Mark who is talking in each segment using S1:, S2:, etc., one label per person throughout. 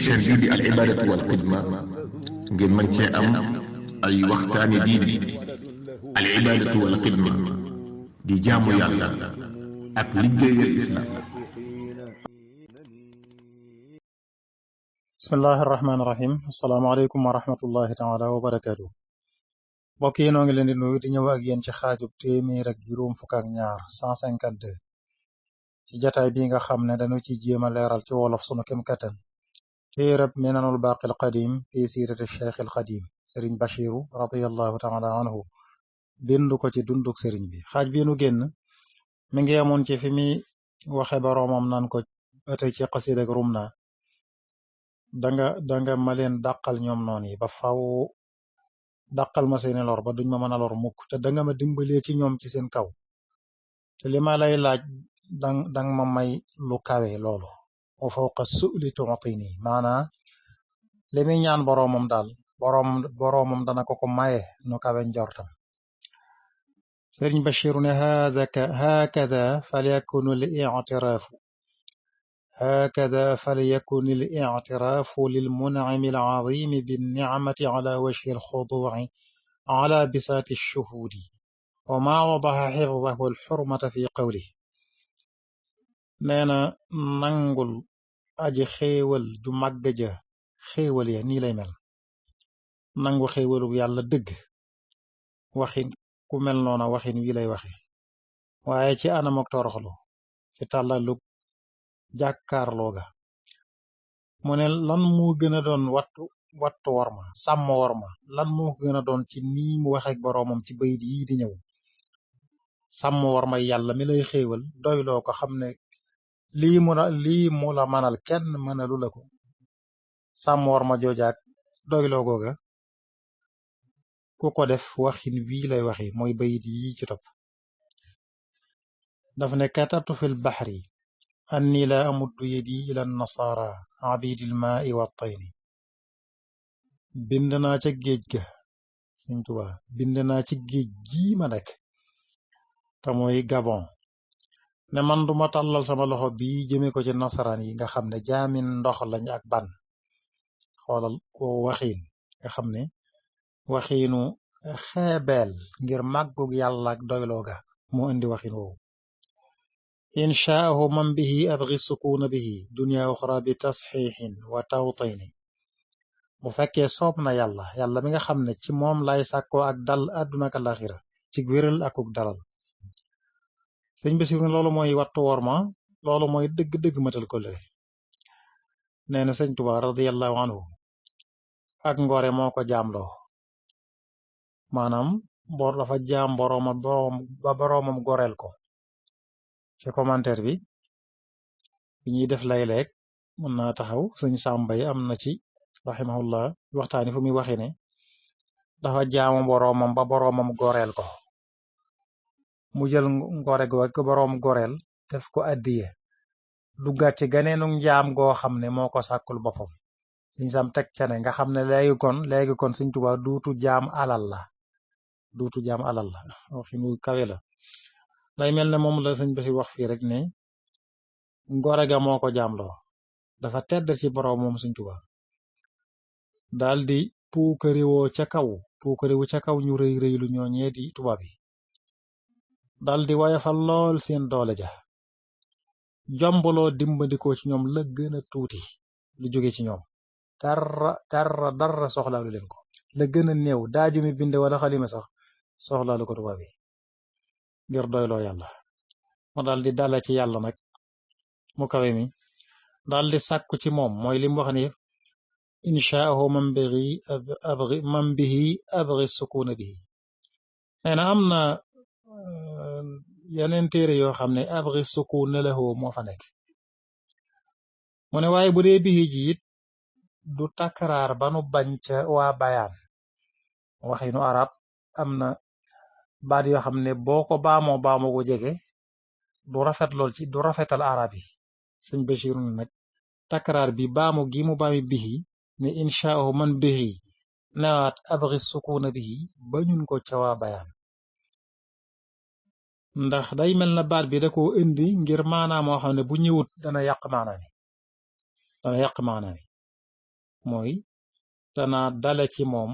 S1: chaîne bii di al ibadatu wal xidma ngeen mën cee am ay waxtaani diine al ibadatu wal xidma di jaamu yàlla ak liggéeyal islam.
S2: bismillahi irrahmani irrahim asalaamaaleykum wa rahmatullahi taala wa barakaatu. mbokk yi noo ngi leen di nuyu di ñëw ak yéen ci xaajub téeméer ak juróom fukk ak ñaar 152 ci jataay bi nga xam ne dañu ci jéem a leeral ci wolof sunu kem kattan téerab minanul baaqil qadim fi siirati cheikh al qadim sëriñ Bachiru radiallahu taala anhu bindu ko ci dunduk sëriñ bi. xaaj bi nu génn mi ngi amoon ci fi mi waxe boroomam nan ko ëtëy ci xasida ak rumna danga ma leen dàqal ñoom noonu yi ba faw dàqal ma seeni lor ba duñ ma mën a lor mukk te danga ma dimbalee ci ñoom ci seen kaw te li ma lay laaj danga ma may lu kawe loolu wa fawqa su'li tu'tini maanaa li muy ñaan boroomam daal boroomam dana ko maye nu kawe njortam. sëriñ Bachiru ne hakada falyakunu al-i'tiraafu هكذا فليكن الاعتراف للمنعم العظيم بالنعمة على وجه الخضوع على بساط الشهود وما وضح حفظه الحرمة في قوله neena nangul aji xéewal ju màgg ja xéewal ya nii lay mel nangu xéewalu yàlla dëgg waxin ku mel noona waxin wi lay waxe waaye ci anam ak toroxlu ci tàllalu jàkkaarloo ga mu ne lan moo gën a doon wattu worma sàmm worma lan moo gën a doon ci nii mu waxeek boroomam ci bayit yii di ñëw sàmm worma yàlla mi lay xéewal doyloo ko xam ne lii mu la manal kenn mënalu la ko sàmm worma joojaak doyloo googa ku ko def waxin wii lay waxe mooy bayit yii ci topp daf ne katabtu fil bahri anni la amuddu yadi ila nasara abidil maai wa tayni bind naa ca géej ga Sëriñ Tuubaa bind naa ci géej gii ma nekk te mooy Gabon ne man duma tàllal sama loxo bii jëme ko ci nasaraan yi nga xam ne jaamin ndox lañ ak ban xoolal ko waxiin nga xam ne waxiinu xeebeel ngir màggug yàlla ak doyloo ga moo indi waxin woowu inshaahu man bihi abgi sukuuna bihi dunya uxra bi tasxiixin wa tawtayni bu fekkee soob na yàlla mi nga xam ne ci moom lay sàkkoo ak dal àdduna ak alaxira ci wéral akuk dalal. sëñ bi si loolu mooy wattu worma loolu mooy dëgg-dëgg matal ko le nee na sëñ Tuubaa radiyallahu anhu ak ngore moo ko jaamloo maanaam bor dafa jaam boroomam goreel ko. ci commentaire bi ñuy def layleeg mën naa taxaw sëñ sàmbay am na ci rahimahullah waxtaani fu muy waxe ne dafa jaamu boroomam ba boroomam goreel ko mu jël ngore go boroom goreel def ko addiye duggaat ci ganeenu njaam goo xam ne moo ko sàkkul boppam sëñ sam teg ca ne nga xam ne léegi kon sëñ Tuubaa duutu jaam alal la waxi muy kawe la day mel ne moom la sëñ bi si wax fii rek ne ngore ga moo ko jaamloo dafa tedd ci boroom moom sëñ Tuubaa daal di puukariwu ca kaw ñu rëy lu ñooñee di tubaab yi daal di wayafal lool seen doole ja jombaloo dimbandikoo ci ñoom la gën a tuuti lu jóge ci ñoom dara soxlaalu leen ko la gën a néew daaju mi binde wala xalima sax soxlaalu ko tubaab yi ngir doyloo yàlla mu daal di dala ci yàlla nag mu kawe mi daal di sàkku ci moom mooy li mu wax ni inshaahu man bihi abgi sukuna bihi nee na am na yeneen téere yoo xam ne abgi sukuna lahu moo fa nekk mu ne waaye bu dee bihi ji it du takraar ba nu bañ ca waa bayaan waxinu arab am na baat yoo xam ne boo ko baamoo ko jege du rafetal arab yi sëñ Bachir nag takraar bi baamu gi mu baami bihi ne inshaahu man bihi newaat abgi sukuna bihi ba ñun ko ca waa bayaan ndax day mel na baat bi da koo indi ngir maanaam moo xam ne bu ñëwut dana yàq maanaa mi mooy danaa dale ci moom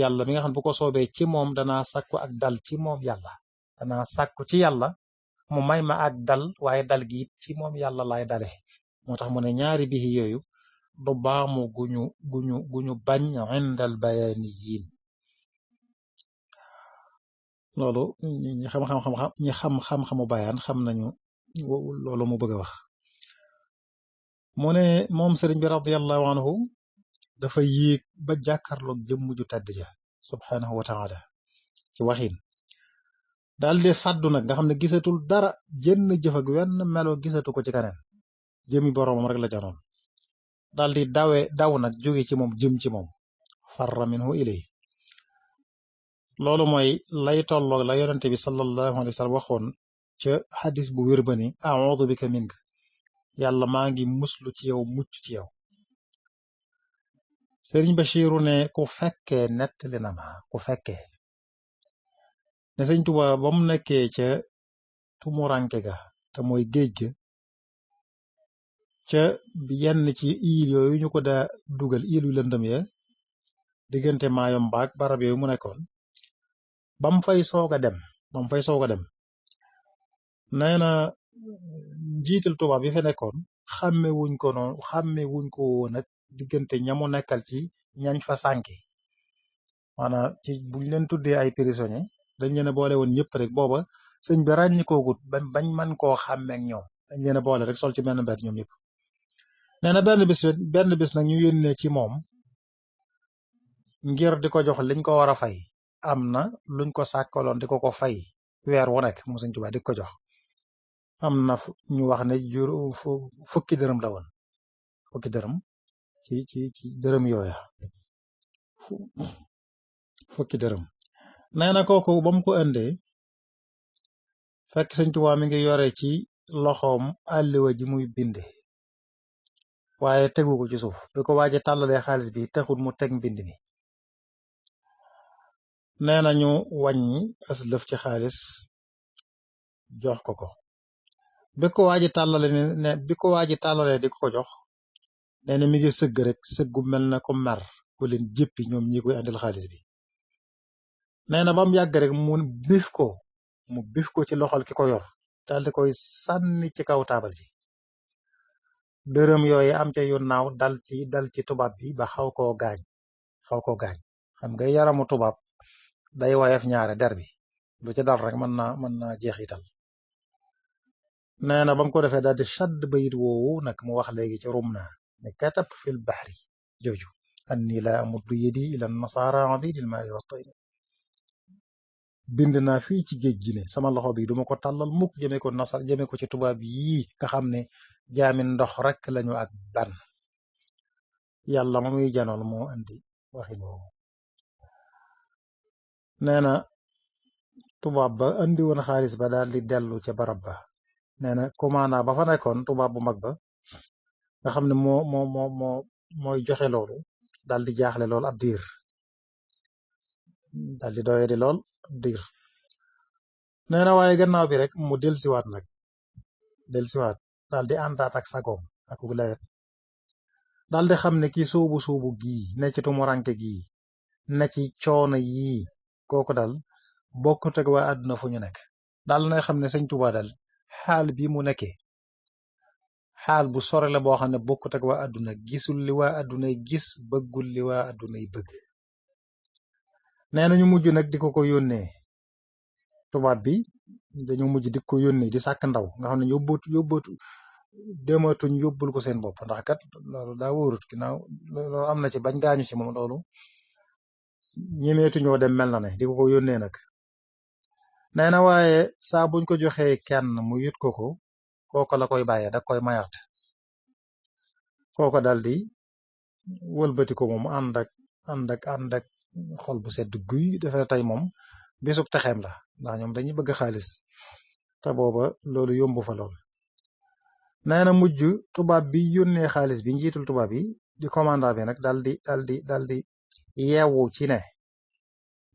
S2: yàlla mi nga xam ne bu ko soobee ci moom danaa sàkku ak dal ci moom yàlla danaa sàkku ci yàlla mu may ma ak dal waaye dal gi it ci moom yàlla laay dale moo tax mu ne ñaari bihi yooyu du baamu guñu bañ indal bayaniyin loolu ñi xam-xam-xamu bayaan xam nañu loolu mu bëgg a wax mu ne moom sëriñ bi radiyallahu anhu dafa yéeg ba jàkkaarloog jëmm ju tedd ja subhanahu wa taala ci waxin daal di fàddu nag nga xam ne gisatul dara jënn jëf ak wenn melo gisatu ko ci keneen jëmi boroomam rek la janoon daal di daw nag jóge ci moom jëm ci moom farra minhu ilay loolu mooy lay tolloog la yonente bi sallallahu alayhi wa sallam waxoon ca xadis bu wér ba ni a'uudu bika minka yàlla maa ngi muslu ci yow mucc ci yow sëriñ Bachiru ne ku fekkee nettali na ma ku fekkee ne sëñ Tuubaa ba mu nekkee ca tumuranke ga te mooy géej ga ca yenn ci iil yooyu ñu ko daa dugal iil yu lëndëm ya diggante Maayomba ak barab yooyu mu nekkoon ba mu fay soog a dem nee na njiital tubaab yi fa nekkoon xàmme wuñ ko woon ak diggante ñamu nekkal ci ñañ fa sànki maanaam ci buñ leen tuddee ay prisonniers dañ leen a boole woon ñëpp rek booba sëñ bi ràññikoogut bañ man koo xàmme ak ñoom dañ leen a boole rek sol ci benn mbedd ñoom ñëpp nee na benn bis nag ñu yónnee ci moom ngir di ko jox liñ ko war a fay am na luñ ko sàkkaloon di ko fay weer wu nekk mu sëñ Tuubaa di ko jox am na ñu wax ne fukki dërëm la woon fukki dërëm ci dërëm yooya fukki dërëm nee na kooku ba mu ko indee fekk sëñ Tuubaa mi ngi yore ci loxoom àlliwa ji muy binde waaye tegu ko ci suuf bi ko waaje tàllalee xaalis bi taxul mu teg mbind mi nee na ñu wàññi as lëf ci xaalis jox ko bi ko waaji tàllalee di ko jox nee na mi ngi sëgg rek sëggu mel na ko mer ku leen jéppi ñoom ñi koy andil xaalis bi nee na ba mu yàgg rek mu bif ko ci loxol ki ko yor daal di koy sànni ci kaw taabal ji dërëm yooyu am ca yu naaw dal ci tubaab bi ba xaw koo gaañ xam nga yaramu tubaab day woyof ñaare der bi lu ci dal rek mën naa jeexital nee na ba mu ko defee daal di shadd bayit woowu nag mu wax léegi ci rumna ne katab fil bahri jooju anni la amuddu yadi ila nasara abidil maai wa tayri bind naa fii ci géej gi ne sama loxo bi duma ko tàllal mukk jëme ko ci tubaab yii nga xam ne jaamin ndox rek lañu ak ban yàlla ma muy janool moo andi waxin woowu nee na tubaab ba andi woon xaalis ba daal di dellu ca barab ba nee na commandant ba fa nekkoon tubaab bu mag ba nga xam ne mooy joxe loolu daal di jaaxle lool ab diir daal di doye di lool ab diir nee na waaye gannaaw bi rek mu delsiwaat daal di àndaat ak sagoom ak lewet daal di xam ne kii suubu gii ne ci tumuranke gii ne ci coono yii kooku daal bokkut ak waa àdduna fu ñu nekk daal na xam ne sëñ Tuubaa daal xaal bi mu nekkee xaal bu sore la boo xam ne bokkut ak waa àdduna gisul li waa àddunay gis bëggul li waa àddunay bëgg nee na ñu mujj nag di ko yónnee tubaab bi dañu mujj di ko yónnee di sàkk ndaw nga xam ne yóbbatu dematuñ yóbbul ko seen bopp ndax kat loolu daa wóorut ginnaaw loolu am na ci bañ gaañu ci moom loolu ñemeetuñoo dem mel na ne di ko yónnee nag nee na waaye saa buñ ko joxee kenn mu yut ko kooko la koy bàyyee da koy mayaat kooko dal di wëlbati ko moom ànd ak xol bu sedd guy dafa tey moom bisub texeem la ndax ñoom dañuy bëgg xaalis te booba loolu yombu fa lool nee na mujj tubaab bi yónnee xaalis bi njiitul tubaab yi di commandant bi nag dal di yeewu ci ne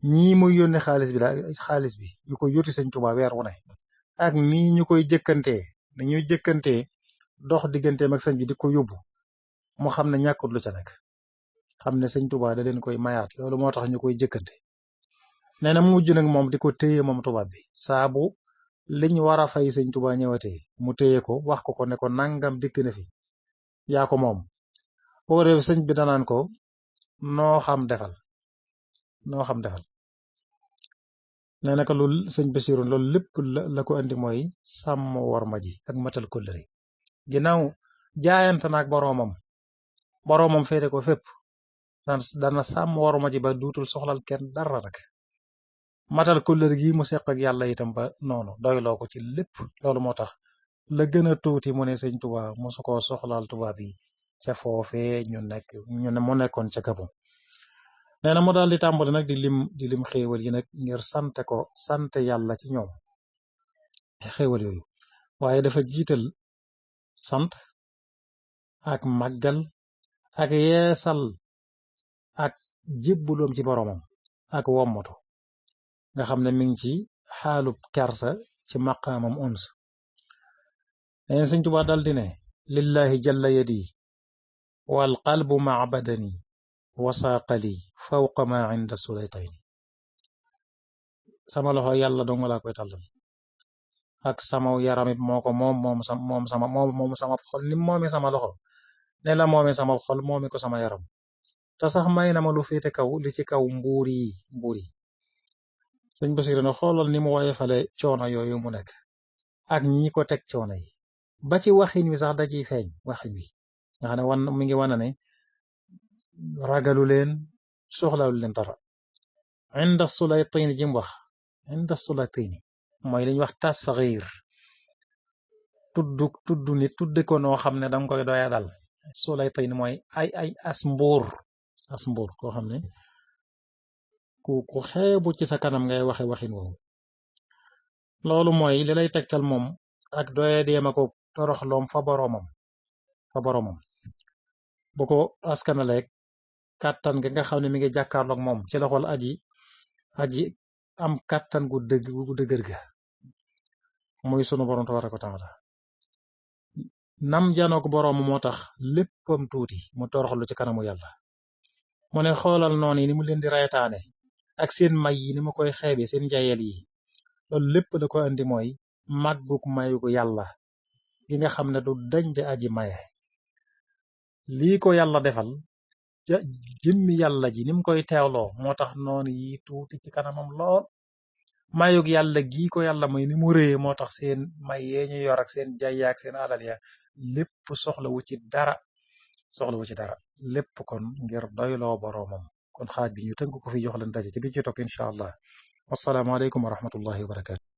S2: ñii muy yónnee xaalis bi ñu koy yóti sëñ Tuubaa weer wu ne ak nii ñu koy jëkkantee ni ñuy jëkkantee dox digganteem ak sëñ bi di ko yóbbu mu xam ne ñàkkut lu ca nekk xam ne sëñ Tuubaa da leen koy mayaat loolu moo tax ñu koy jëkkante nee na mujj nag moom di ko téye moom tubaab bi saabu liñ war a fay sëñ Tuubaa ñëwatee mu téye ko wax ko ne ko nangam dikk na fi yaa ko moom boo dee sëñ bi danaan ko noo xam defal nee na ko loolu sëñ Basiru loolu lépp la ko andi mooy sàmm worma ji ak matal kóllëre ginnaaw jaayante naag boroomam féete ko fépp dana sàmm worma ji ba duutul soxlal kenn dara nag matal kóllëre gi mu seq ak yàlla itam ba noonu doyloo ko ci lépp loolu moo tax la gën a tuuti mu ne sëñ Tuubaa mosu koo soxlaal tubaab yi ca foofee ñu ne mu nekkoon ca Gabon nee na mu daal di tàmbali nag di lim xéewal yi nag ngir sante yàlla ci ñoom xéewal yooyu waaye dafa jiital sant ak màggal ak yeesal ak jébbuloom ci boromam ak wommatu nga xam ne mi ngi ci xaalub kersa ci maqaamam uns nee na sëñ Tuubaa dal di ne lillahi jalla yadi wal qalbu maa badani wasaaqali fawqa ma inda sulaytayni sama loxo yàlla dong laa koy tàllal ak sama yaramit moo ko moom sama xol ni moomi sama loxo ne la moomi sama xol moomi ko sama yaram te sax may na ma lu féete kaw li ci kaw mbuur yi sëñ Basiru ne xoolal ni mu woyefale coono yooyu mu nekk ak ñi ko teg coono yi ba ci waxin wi sax da ciy feeñ waxin wi nga xam ne mi ngi wane ne ragalu leen soxlaalu leen dara inda sulaytayni ji mu wax inda sulaytayni mooy li ñuy wax tasxiir tudd nit tudde ko noo xam ne danga koy doya dal sulaytayni mooy ay as mbuur koo xam ne ku xeebu ci sa kanam ngay waxe waxin woowu loolu mooy li lay tegtal moom ak doye deema ko toroxloom fa boroomam bu ko askanaleeg kàttan ga nga xam ne mi ngi jàkkaarloog moom ci la xool aji am kàttan gu dëgër ga muy sunu borom tabaraka wa taala nam janoog boroom moo tax léppam tuuti mu toroxlu ci kanamu yàlla mu ne xoolal noonu yi ni mu leen di raytaane ak seen may yi ni ma koy xeebe seen njayel yi loolu lépp da ko andi mooy màggug mayugu yàlla gi nga xam ne du dañ de aji maye lii ko yàlla defal jëmmi yàlla ji ni mu koy teewloo moo tax noonu yi tuuti ci kanamam lool mayug yàlla gii ko yàlla may ni mu réye moo tax seen may yee ñu yor ak seen jayya ak seen alal ya lépp soxlawu ci dara lépp kon ngir doyloo boroomam kon xaaj bi ñu tënk ko fi jox leen daje ci bi ci topp incha allah wasalaamaaleykum wa rahmatullahi wa barakatu